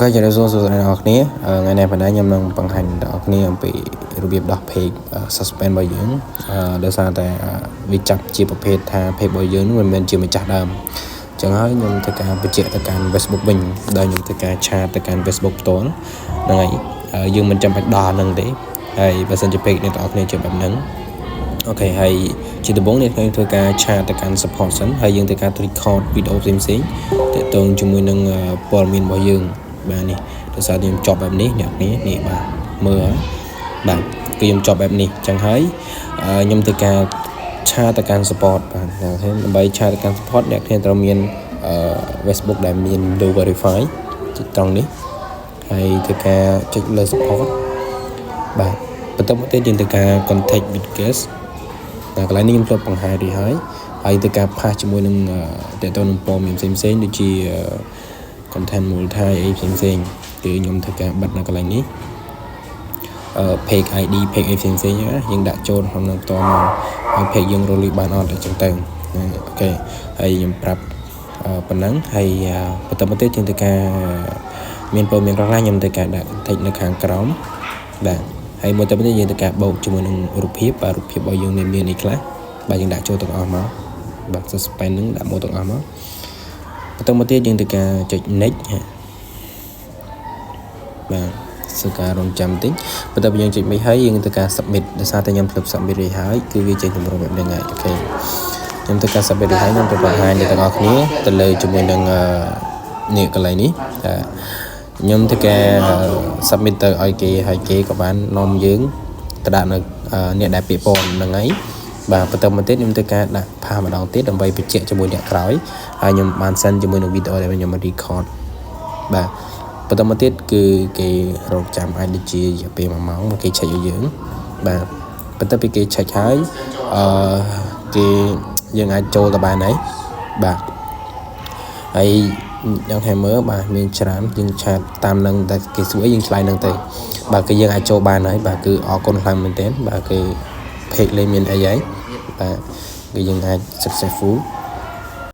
OK ជម្រាបសួរសួស្តីអ្នកទាំងអស់គ្នាថ្ងៃនេះបណ្ដាខ្ញុំនឹងបង្ហាញដល់អ្នកគ្នាអំពីរបៀបដោះ page suspend របស់យើងដោយសារតែវាចាប់ជាប្រភេទថា page របស់យើងនឹងមិនមែនជាម្ចាស់ដើមអញ្ចឹងហើយខ្ញុំធ្វើការបញ្ជាក់ទៅកាន់ Facebook វិញដោយខ្ញុំធ្វើការ chat ទៅកាន់ Facebook ផ្ទាល់ហ្នឹងហើយយើងមិនចាំបាច់ដោះអាហ្នឹងទេហើយបើសិនជា page អ្នកទាំងអស់គ្នាជាបែបហ្នឹង OK ហើយជាដំបូងនេះខ្ញុំធ្វើការ chat ទៅកាន់ support សិនហើយយើងធ្វើការ record វីដេអូផ្សេងៗទាក់ទងជាមួយនឹងព័ត៌មានរបស់យើងបាទនេះដោយសារខ្ញុំចប់បែបនេះអ្នកនេះនេះបាទមើលបាទគឺខ្ញុំចប់បែបនេះអញ្ចឹងហើយខ្ញុំធ្វើការ chat ទៅកាន់ support បាទដើម្បី chat ទៅកាន់ support អ្នកគ្នាត្រូវមាន Facebook ដែលមាន logo verify ត្រង់នេះហើយធ្វើការចុចលើ support បាទបន្ទាប់មកទៀតយើងធ្វើការ contact with guest តែកន្លែងនេះខ្ញុំធ្លាប់បង្ហាញរួចហើយហើយធ្វើការ paste ជាមួយនឹងតទៅនឹងព័ត៌មានផ្សេងផ្សេងដូចជា content multi អីផ្សេងផ្សេងគឺខ្ញុំធ្វើការបិទនៅកន្លែងនេះអឺ page ID page អីផ្សេងផ្សេងយើងដាក់ចូលក្នុងនឹងផ្ទាល់មកហើយ page យើងរលីបានអត់អញ្ចឹងទៅ OK ហើយខ្ញុំប្រាប់ប៉ុណ្ណឹងហើយបន្តមកទៀតយើងធ្វើការមានព័ត៌មានខ្លះខ្ញុំធ្វើការដាក់ text នៅខាងក្រោមបាទហើយមួយទៅទៀតយើងធ្វើការបូកជាមួយនឹងរូបភាពបាទរូបភាពរបស់យើងមានអីខ្លះបាទយើងដាក់ចូលទាំងអស់មកបាទ suspend នឹងដាក់មកទាំងអស់មកបន្តមកទៀតយើងធ្វើការចុច next បាទសការរងចាំតិចបន្ទាប់ពីយើងចុចមិនហើយយើងធ្វើការ submit ដោយសារតែខ្ញុំធ្លាប់ submit រួចហើយគឺវាចេញទម្រង់បែបនេះហើយ OK ខ្ញុំធ្វើការ submit រួចហើយខ្ញុំទៅបង្ហាញដល់ទាំងអស់គ្នាទៅលើជាមួយនឹងនេះកន្លែងនេះខ្ញុំធ្វើការ submit ទៅឲ្យគេហើយគេក៏បាននាំយើងទៅដាក់នៅអ្នកដែលពាក់ព័ន្ធហ្នឹងហើយបាទបន្តមកទៀតខ្ញុំធ្វើការដាក់ paste ម្ដងទៀតដើម្បីបញ្ជាក់ជាមួយអ្នកក្រោយហើយខ្ញុំបាន send ជាមួយនឹងវីដេអូដែលខ្ញុំ record បាទ បន្តមកទៀតគឺគេរងចាំអាចដូចជារយៈពេល1ម៉ោងមកគេ check ឲ្យយើងបាទបន្ទាប់ពីគេ check ហើយអឺគេយើងអាចចូលទៅបានហើយបាទហើយយ៉ាងថាមើលបាទមានច្រើនយើង chat តាមនឹងតែគេសួរអីយើងឆ្លើយនឹងទៅបាទគឺយើងអាចចូលបានហើយបាទគឺអរគុណខ្លាំងមែនទែនបាទគឺ page លេងមានអីហើយបាទគឺយើងអាច successful។